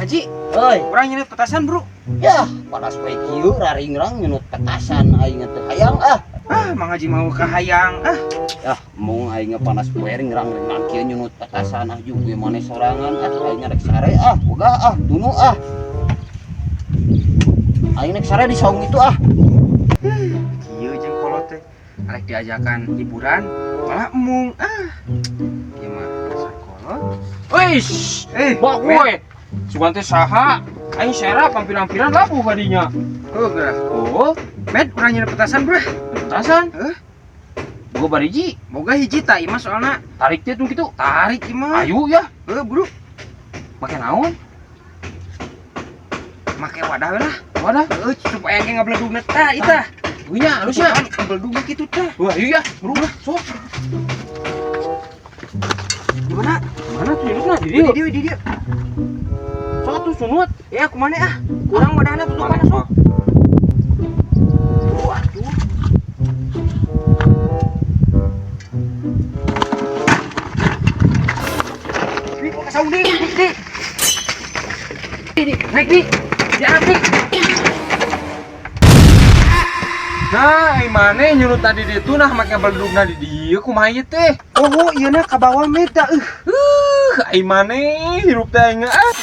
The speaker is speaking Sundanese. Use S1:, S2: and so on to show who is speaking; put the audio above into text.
S1: Haji,
S2: Oi,
S1: urang nyeunut petasan, Bro.
S2: Yah, panas poe kieu raringrang nyunut petasan aing teh hayang ah.
S1: Ah, Mang Haji mau kahayang. Ah,
S2: Yah, mung aing panas poe ringrang-ringrang kieu nyunut petasan ah jeung gue maneh sorangan ah aing rek sare ah, boga ah, tunu ah. Aing rek sare di saung itu ah.
S1: Kieu jeung kolot teh. Arek diajakan hiburan, malah emung. Ah. Ieu mah dasar kolot.
S3: Wis,
S1: Eh,
S3: bak gue. Sugan teh saha? Aing serap ampir-ampiran labuh kadinya.
S1: Oh, geura.
S3: Oh,
S1: Med, urang nyeunut petasan, Bro.
S3: petasan.
S1: Heuh.
S3: Boga bariji,
S1: Boga hiji tah ieu mah soalna.
S3: Tarik teh tuh kitu.
S1: Tarik ieu mah.
S3: Ayo ya,
S1: Heuh, Bro.
S3: Make naon?
S1: Make wadah we lah.
S3: Wadah.
S1: Heuh, supaya engke ngabeledugna tah ieu tah.
S3: Nya, halus ya.
S1: Ngabeledugna kitu tah.
S3: Wah, ayo ya, bro. Sok.
S1: Di mana?
S3: Mana tuh nyunutna di
S1: Di
S3: dieu?
S1: dieu, di dieu.
S3: Sok tuh sunut.
S1: Ya, kumaha ah? Kurang wadahna tutupan sok. Waduh. Di, kok saung deui, di, di.
S3: Di, naik di. Di api. Nah, ai maneh nyunut tadi ditu nah make beledugna di dieu kumaha ieu teh?
S1: Oh, ieu na ka bawah meta.
S3: Ai maneh hirup teh aing ah.